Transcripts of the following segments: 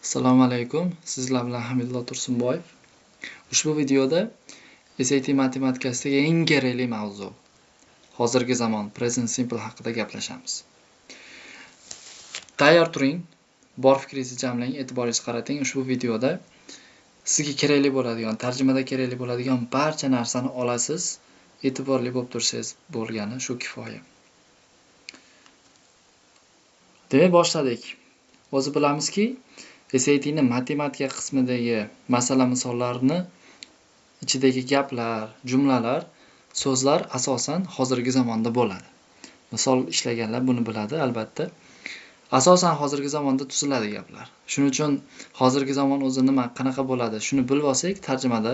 Assalomu alaykum. Sizlar bilan Hamidullo Tursunboyev. Ushbu videoda SAT matematikasidagi eng kerakli mavzu hozirgi zamon present simple haqida gaplashamiz. Tayyor turing, bor fikringizni jamlang, e'tiboringizni qarating. Ushbu videoda sizga kerakli bo'ladigan, tarjimada kerakli bo'ladigan barcha narsani olasiz. E'tiborli bo'lib tursangiz bo'lgani shu kifoya. Demak, boshladik. O'zi bilamizki, SATning matematika qismidagi masala misollarini ichidagi gaplar, jumlalar, so'zlar asosan hozirgi zamonda bo'ladi. Misol ishlaganlar buni biladi albatta. Asosan hozirgi zamonda tuziladi gaplar. Shuning uchun hozirgi zamon o'zi nima, qanaqa bo'ladi, shuni bilib olsak, tarjimada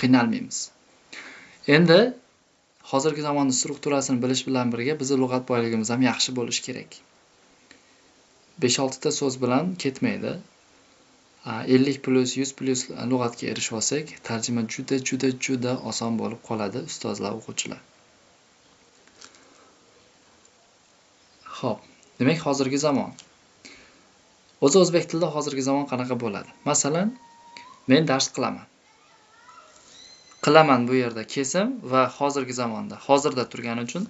qiynalmaymiz. Endi hozirgi zamonning strukturasini bilish bilan birga bizning lug'at boyligimiz ham yaxshi bo'lishi kerak. 5-6 ta so'z bilan ketmaydi. 50 plus 100 plus lug'atga erishib olsak, tarjima juda oson bo'lib qoladi, ustozlar, o'quvchilar. Xo'p, demak hozirgi zamon. O'zi o'zbek tilida hozirgi zamon qanaqa bo'ladi? Masalan, men dars qilaman. Qilaman bu yerda kesim va hozirgi zamonda, hozirda turgani uchun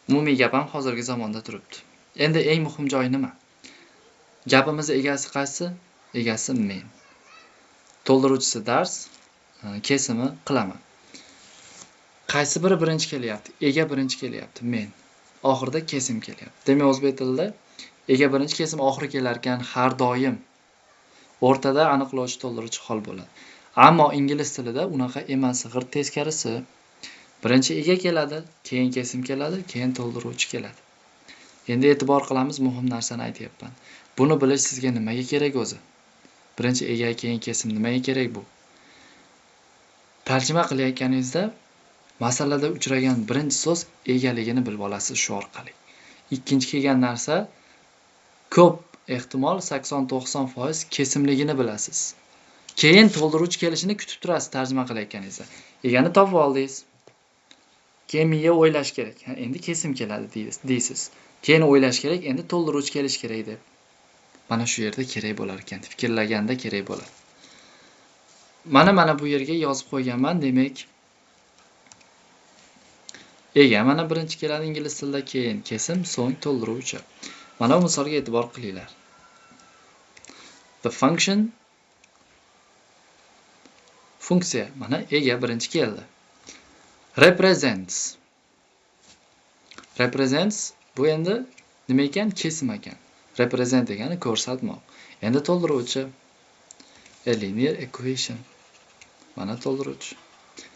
umumiy gap ham hozirgi zamonda turibdi. Endi eng muhim joyi nima? Gapimiz egasi qaysi? Egasi men. To'ldiruvchisi dars, kesimi qilaman. Qaysi biri birinchi kelyapti? Ega birinchi kelyapti, men. Oxirida kesim kelyapti. Demak, o'zbek tilida ega birinchi, kesim oxiri kelar ekan har doim. O'rtada aniqlovchi, to'ldiruvchi hol bo'ladi. Ammo ingliz tilida unaqa emas, g'irt teskarisi. Birinchi ega keladi, keyin kesim keladi, keyin to'ldiruvchi keladi. Endi e'tibor qilamiz, muhim narsani aytyapman. Buni bilish sizga nimaga kerak o'zi? Birinchi ega, keyin kesim nimaga kerak bu? Tarjima qilayotganingizda masalada uchragan birinchi so'z egaligini bilib olasiz shu orqali. Ikkinchi kelgan narsa ko'p ehtimol 80-90% kesimligini bilasiz. Keyin to'ldiruvchi kelishini kutib turasiz tarjima qilayotganingizda. Egani topib oldingiz. Keyin miya o'ylash kerak. Ha, endi kesim keladi deysiz. Keyin o'ylash kerak, endi to'ldiruvchi kelishi kerak deb. Mana shu yerda kerak bo'lar ekan, fikrlaganda kerak bo'ladi. Mana bu yerga yozib qo'yganman, demak ega mana birinchi keladi ingliz tilida, keyin kesim, so'ng to'ldiruvchi. Mana bu misolga e'tibor qilinglar. The function funksiya, mana ega birinchi keldi. Represents. Represents bu endi nima ekan? Kesim ekan. Represent degani ko'rsatmoq. Endi to'ldiruvchi a linear equation. Mana to'ldiruvchi.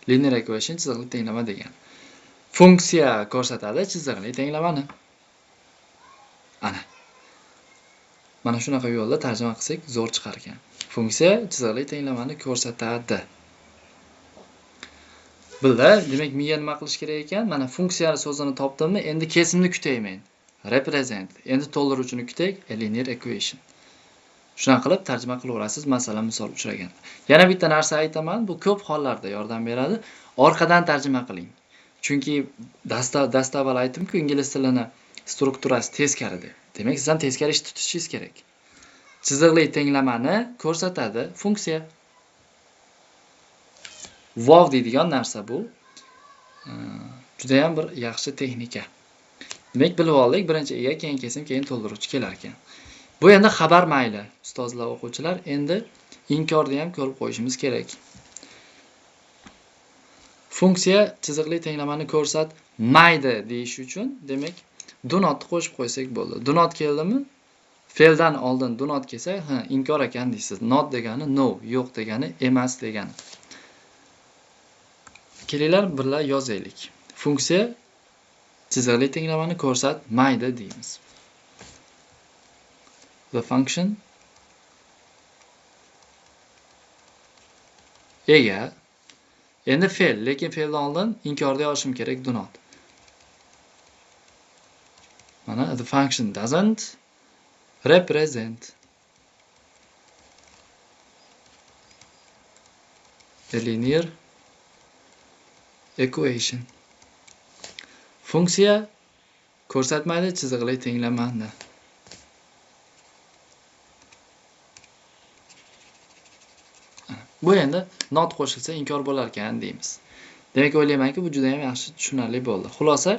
Linear equation chiziqli tenglama degani. Funksiya ko'rsatadi chiziqli tenglamani. Ana. Mana shunaqa yo'lda tarjima qilsak zo'r chiqar ekan. Funksiya chiziqli tenglamani ko'rsatadi. Bildi, demak miya nima qilish kerak ekan? Mana funksiya so'zini topdimmi? Endi kesimni kutay men. Represent. Endi to'ldiruvchini kutaylik, a linear equation. Shunaqa qilib tarjima qilaverasiz, masalan, misol uchraganda. Yana bitta narsa aytaman, bu ko'p hollarda yordam beradi. Orqadan tarjima qiling. Chunki dastavval aytdim-ku, ingliz tilini strukturasi teskari deb. Demak, siz ham teskari ish tutishingiz kerak. Chiziqli tenglamani ko'rsatadi funksiya. Vav deydigan narsa bu. Juda ham bir yaxshi texnika. Demak, bilib oldik, birinchi ega, keyin kesim, keyin to'ldiruvchi kelar ekan. Bu endi xabar mayli, ustozlar, o'quvchilar, endi inkorni ham ko'rib qo'yishimiz kerak. Funksiya chiziqli tenglamani ko'rsatmaydi deyish uchun, demak, do notni qo'shib qo'ysak bo'ldi. Do not keldimi? Fe'ldan oldin do not kelsa, ha, inkor ekan deysiz. Not degani no, yo'q degani, emas degani. Kelinglar, birga yozaylik. Funksiya chiziqli tenglamani ko'rsatmaydi deymiz. The function ega, endi fe'l, lekin fe'ldan oldin inkorda yozishim kerak do not. Mana the function doesn't represent a linear equation. Funksiya ko'rsatmaydi chiziqli tenglamani. Bu endi not qo'shilsa inkor bo'lar ekan deymiz. Demak, o'ylaymanki, bu juda ham yaxshi tushunarli bo'ldi. Xulosa,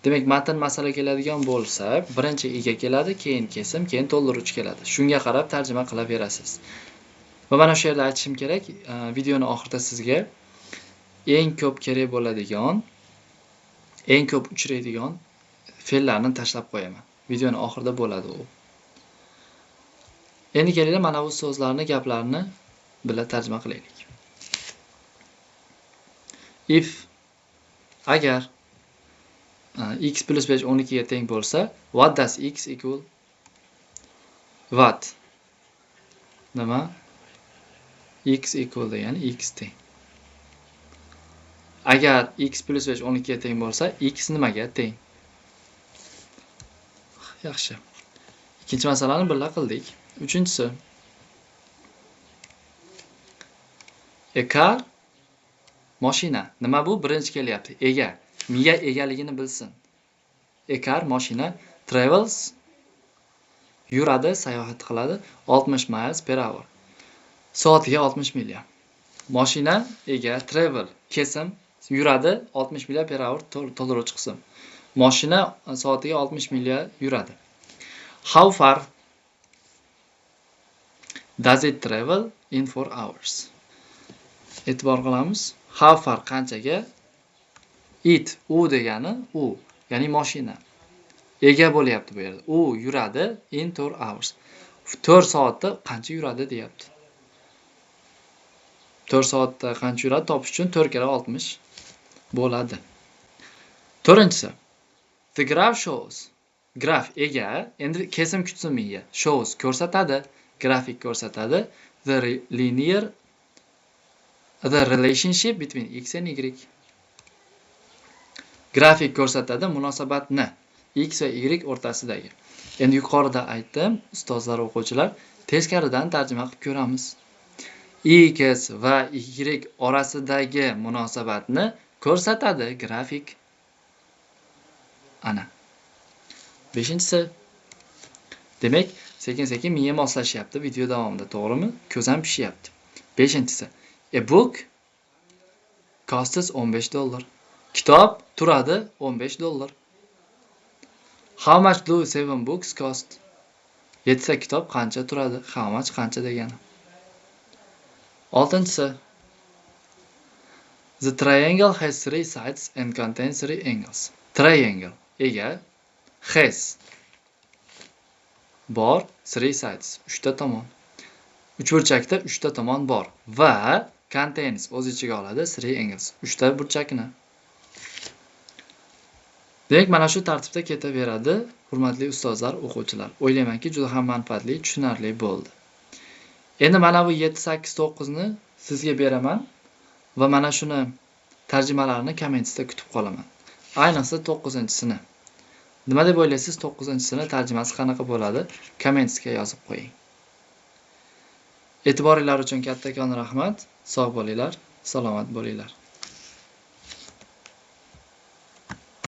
demak, matn masala keladigan bo'lsa, birinchi ega keladi, keyin kesim, keyin to'ldiruvchi keladi. Shunga qarab tarjima qilaverasiz. Va mana shu yerda aytishim kerak, videoni oxirida sizga eng ko'p kerak bo'ladigan, eng ko'p uchraydigan fe'llarni tashlab qo'yaman. Videoni oxirida bo'ladi u. Endi kelinglar mana bu so'zlarni, gaplarni birga tarjima qilaylik. If agar x plus 5 12 ga teng bo'lsa, what does x equal? What nima? X equal degani x teng. Agar x plus 5 12 ga teng bo'lsa, x nimaga teng? Yaxshi. Ikkinchi masalani birga qildik. Uchinchisi. A car mashina. Nima bu? Birinchi kelyapti. Ega. Miya egaligini bilsin. A car mashina travels yuradi, sayohat qiladi 60 miles per hour. Soatiga 60 milya. Mashina ega travel kesim yuradi 60 milya per hour to'ldiruvchi qism. Mashina soatiga 60 milya yuradi. How far does it travel in 4 hours? E'tibor qilamiz. How far qanchaga? It u degani u, ya'ni mashina. Ega bo'lyapti bu yerda. U yuradi in 4 hours. 4 soatda qancha yuradi deyapti. 4 soatda qancha yuradi topish uchun 4 kara 60 bo'ladi. To'rtinchisi. The graph shows. Graf ega, endi kesim kutsin miya. Shows ko'rsatadi, grafik ko'rsatadi. The linear the relationship between x and y. Grafik ko'rsatadi munosabatni x va y o'rtasidagi. Endi yuqorida aytdim, ustozlar, o'quvchilar, teskaridan tarjima qilib ko'ramiz. X va y orasidagi munosabatni ko'rsatadi grafik. Ana. Beshinchisi. Demak, sekin-sekin miya moslashyapti video davomida, to'g'rimi? Ko'z ham pishyapti. Beshinchisi. A book costs $15. Kitob turadi $15. How much do 7 books cost? 7 ta kitob qancha turadi? How much qancha degani. Oltinchisi. The triangle has 3 sides and contains 3 angles. Triangle ega has bor 3 sides, 3 ta tomon. Uchburchakda 3 ta tomon bor va contains o'z ichiga oladi 3 angles, 3 ta burchakni. Demak, mana shu tartibda ketaveradi, hurmatli ustozlar, o'quvchilar. O'ylaymanki, juda ham manfaatli, tushunarli bo'ldi. Endi mana bu 7, 8, 9 ni sizga beraman va mana shuni tarjimalarini kommentda kutib qolaman. Ayniqsa 9-chisini. Nima deb o'ylaysiz, 9-chisini tarjimasi qanaqa bo'ladi? Kommentga yozib qo'ying. E'tiboringlar uchun kattakon rahmat. Sog' bo'linglar, salomat bo'linglar.